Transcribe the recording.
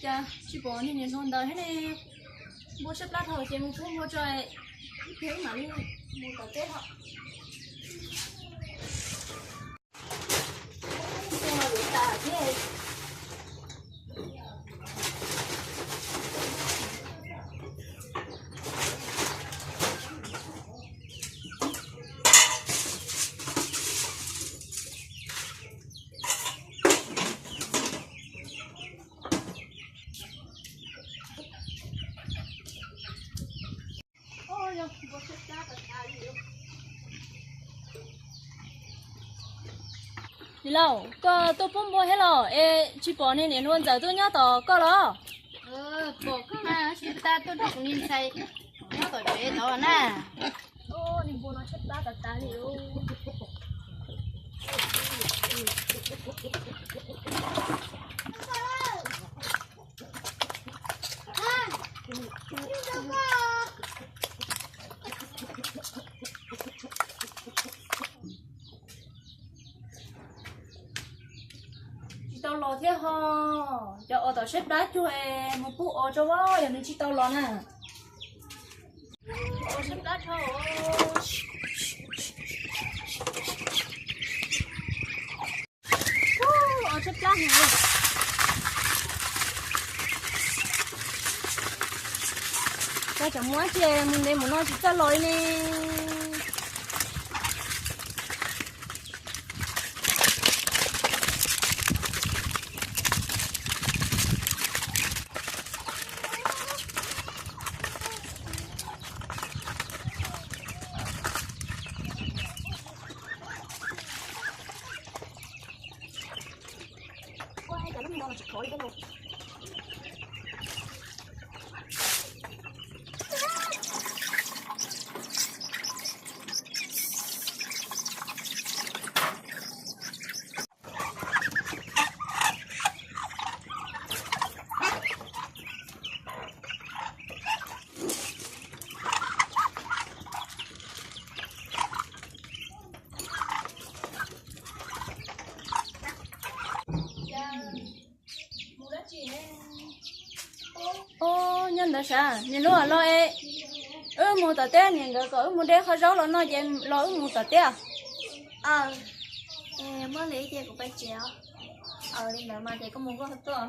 Cas tsis pom niag niam hluas ntawd thiab ne? Npua tshaib plab dhau ces mus pub npua tso, ib pliag wb mam li mus tom teb hos. Niam laus, koj tuaj pub npua thiab los es tsis pom niag niam hluas ntxawm tuaj nyob tom koj los? Pom koj mas, tsis tas tuaj nrog kuv niag ntxhais nyob tom tsev tod na. Niag npua no tshaib plab tas tas li. Tsis tau los thiab ho. Cov uas tom tshaib plab cuag es mus pub os tso, yog nws tsis tau los na. Os tshaib plab dhau. Os tshaib plab heev. Cov muab ces mus ntev mus no tsis txawj los li ne. Nyob ntawd sav, niam hluas los es wb mus tom teb, niam nkawd kom wb mus de qhov zaub los no ces los wb mus tom teb. Muaj li ces kuv pais tsev os. Li ntawd mas ces koj mus koj tuaj.